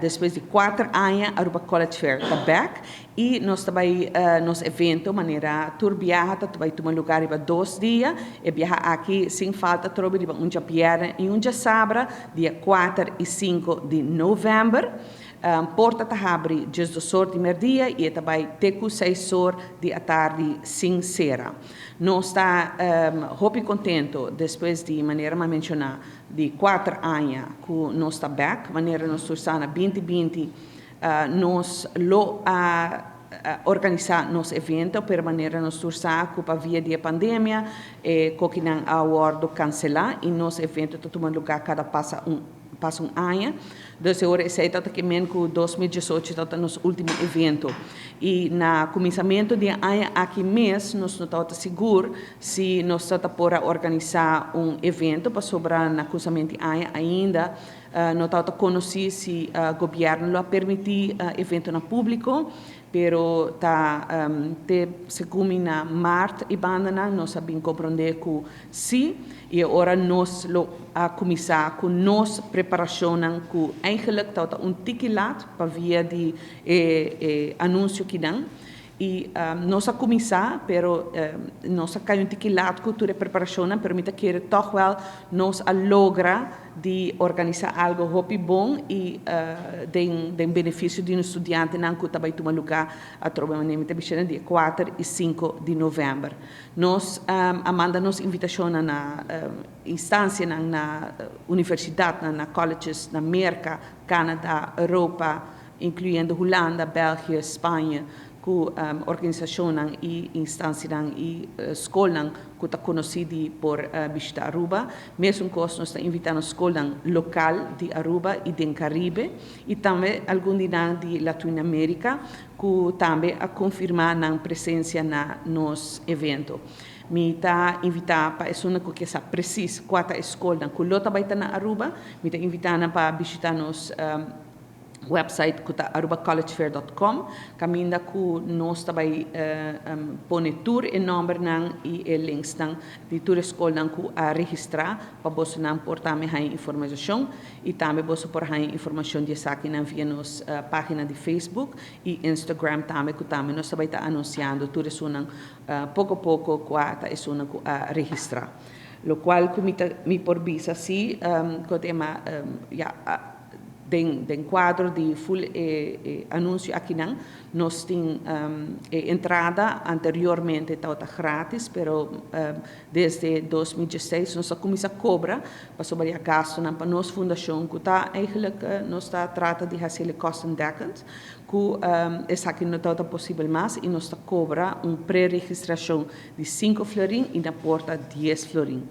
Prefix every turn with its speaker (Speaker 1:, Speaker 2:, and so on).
Speaker 1: Despues di 4 aña, Aruba College Fair ta back y nos tambe nos evento manera tur biaha ta bay tuma luga riba 2 dia. E biaha aki sin falta trobe riba un diabierna y un diasabra, dia 4 y 5 di november. Porta ta habri 12 or di merdia y ta bay te cu 6 or di atardi sin sera. Nos ta hopi contento despues di, manera mi a menciona, di 4 aña cu nos ta back, manera nos sa, na 2020 nos lo a organisa nos evento, pero manera nos sa cu pa via di pandemia, cokinan a wordo cancela y nos evento ta tumando luga cada pasa un aña. Dus awor esey ta kiermen cu 2018 ta nos ultimo evento. Y na cuminsamento di aña aki mes, nos no tabata sigur si nos ta por organisa un evento, pasobra na cuminsamento di aña ainda no tabata conoci si gobierno lo permiti evento na publico, pero ta te segun na maart y banda nos a bin comprende cu si, y awor nos lo a cuminsa cu nos preparacion, cu eigenlijk ta un tiki laat pa via di anuncio cu nan y nos a cuminsa, pero nos a cay un tiki laat cu tur e preparacion, pero mi ta kere toch wel nos a logra di organisa algo hopi bon y den beneficio di un studiantenan, cu tambe tuma luga atrobe dia 4 y 5 di november. Nos a manda nos invitacion na instancia, na universidad, na colleges na Merca, Canada, Europa, incluyendo Hulanda, België, Spaña, cu organisacion y instancia y scol cu ta conoci pa bishita Aruba. Mesun cos, nos ta invitando scol local di Aruba y di Caribe y tambe algun di Latinoamerica cu tambe a confirma nan presencia na nos evento. Mi ta invita pa esun cu kier sa precies cua ta e scol cu lo ta na Aruba, mi ta invita pa bishita nos website cu ta arubacollegefair.com, caminda cu nos tambe pone tur e nombernan y e linksnan di tur scolnan cu a registra pa boso nan por tambe haya informacion, y tambe boso por haya informacion di esaki via nos pagina di Facebook y Instagram tambe, cu tambe nos tambe ta anunciando tur esunnan poco poco cua ta esunnan cu a registra. Locual cu mi por bisa si, cu tema ja, den cuadro di full anuncio aki nan, nos tin entrada anteriormente tabata gratis, pero desde 2016 nos a cuminsa cobra pasobra e gastonan pa nos fundacion, cu ta eigenlijk nos ta trata di haci kostendekkend, cu esaki no ta posibel mas y nos ta cobra un pre-registracion di 5 florin y na porta 10 florin.